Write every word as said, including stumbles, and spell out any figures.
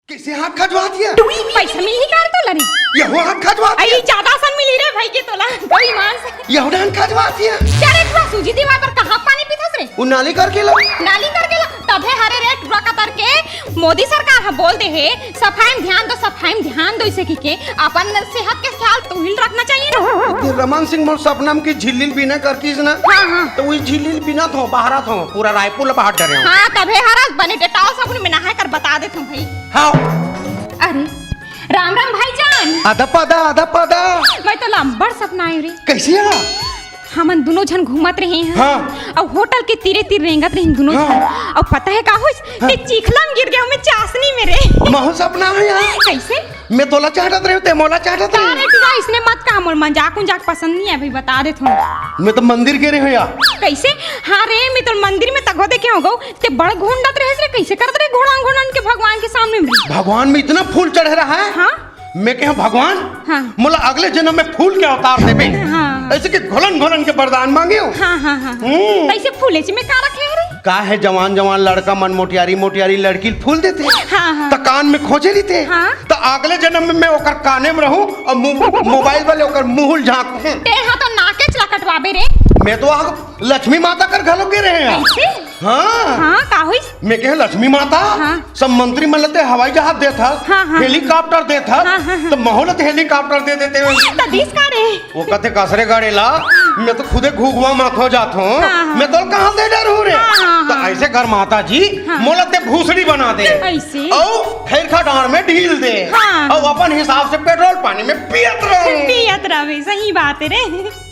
कइसे हाथ खजवात हे? पइसा मिलही का रे तोला रे? यहू हाथ खजवात हे? अरे, जादा असन मिलही रे भई के तोला, दो ईमान से। यहू डाहन खजवात हे? अरे, एक ठो सूजी दिवाय बर कहाँ पानी पीथस रे? वो नाली कर गेला। नाली कर गेला, तभे हरे रे टुरा कतर के मोदी सरकार ह बोल दे हे, सफाई में ध्यान दो, सफाई में ध्यान दो, इसे कहिके अपन सेहत के ख्याल तो ही रखना चाहिए ना। ये रमन सिंह मोर सपना में की झिल्ली ल बिना कर किस ना। हाँ, हाँ। तो वही झिल्ली ल बिना थो, बहारत हों, पूरा रायपुर ल बहार डरे हों। हाँ, तभे हरा बने डेटॉल साबुन में नहाय कर बता देत हों भई। हाँ। अरे, राम राम भाईजान। आदा पादा, आदा पादा। मैं तो लंबड़ सपना आयो रे। कइसे हा? हमन दुनों झन घूमत रहे हैं। हाँ। अउ होटल के तीरे तीर रेंगत रहिन दुनों झन। हाँ। अउ पता है का होइस? हाँ। ते चिखला में गिर गे हँव मैं चासनी में रे। महू सपना हे यार। कइसे? मैं तोला चाटत रहेंव, ते मोला चाटत रहे। अरे टुरा, इसने मत कहा, मोर मजाक उजाक पसंद नइ हे भई, बता देत हों। मैं तो मंदिर गे रहेंव यार। कइसे? हाँ रे, मैं तो मंदिर में तको देखे हों गो, ते बड़ घोंडत रहेस रे, कइसे करत रहे घोड़न घोड़न के भगवान के सामने में? भगवान में इतना फूल चढ़े रहा है। हाँ। मैं कहेंव भगवान, हाँ। मोला अगले जनम में फूल के अवतार देबे। हाँ। अइसे के घोलन घोलन के वरदान मांगेंव। हाँ, हाँ, हाँ। हम्म। त अइसे फूलेच में का रखे हे रे? का हे, जवान जवान लड़का मन मोटियारी मोटियारी लड़की ल फूल देथे। हाँ, हाँ। त कान में खोंचे रहिथे। हाँ। त अगले जनम में मैं ओकर काने में रहूं अउ मो-, मोबाइल वाले ओकर मुंह ल झांकहूं। ते हा तो नाकेच ला कटवाबे रे। मैं तो आग लक्ष्मी माता कर घलो गे रहेंव। कइसे? हाँ। हाँ, का होइस? मैं कहेंव लक्ष्मी माता, हाँ। सब मंत्री मन ल ते हवाई जहाज देथस, हाँ, हाँ। हेलीकॉप्टर देथस, हाँ, हाँ, हाँ। त महू ल ते हेलीकॉप्टर दे देते। त दिस का रे? वो कथे कसरे गाड़े ला, मैं तो खुदे घुघुआ माखो जात हों, हाँ, हाँ। मैं तोला कहाँ दे डरहूं रे? हाँ, हाँ, त हाँ। अइसे कर माता जी, हाँ। मोला ते भूसड़ी बना दे। अइसे? अउ खैरखा डांड़ में ढील दे। हाँ। अउ अपन हिसाब से पेट्रोल पानी में पियत रहूं। पियत रहबे, सही बात हे रे।